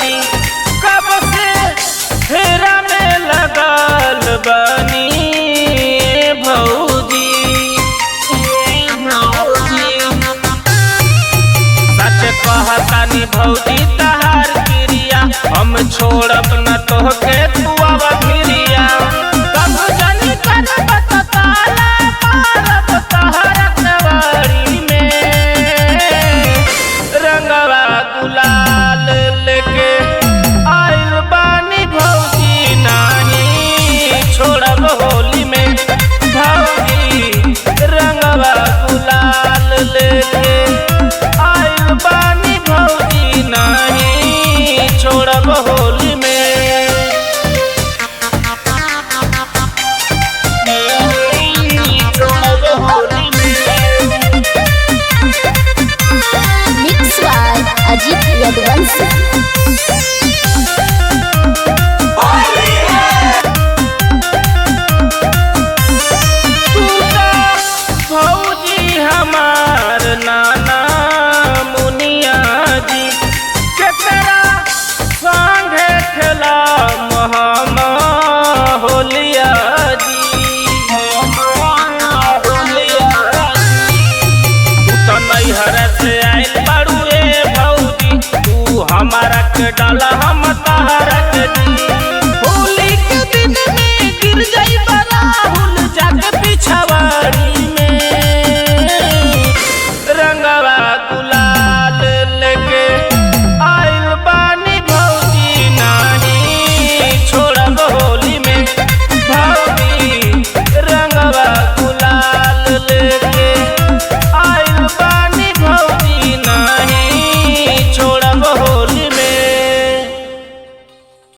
जी। कब से फेरा में लगल बनी भौजी। सच कहतानी भौजी तहार क्रिया, हम छोड़ब न तोहके तू आवा भिरिया। कब जानी करब त ताला मारब तहरा केवाड़ी में। रंगवा गुलाल लेके आइल बानी भौजी, नाही छोड़ब होली में भौजी। रंगवा गुलाल लेके आइल बानी भौजी, नाही छोड़ब होली में। नहीं छोड़ब होली में। Mix by Ajit Yaduvanshi. तू तो भौजी हमार नाना मुनिया जी, केकरा संगे खेला महमा होलिया जी। तू तो नैहर से आइल बाड़ू ए भौजी, तू हमारा के डाला हम तहरा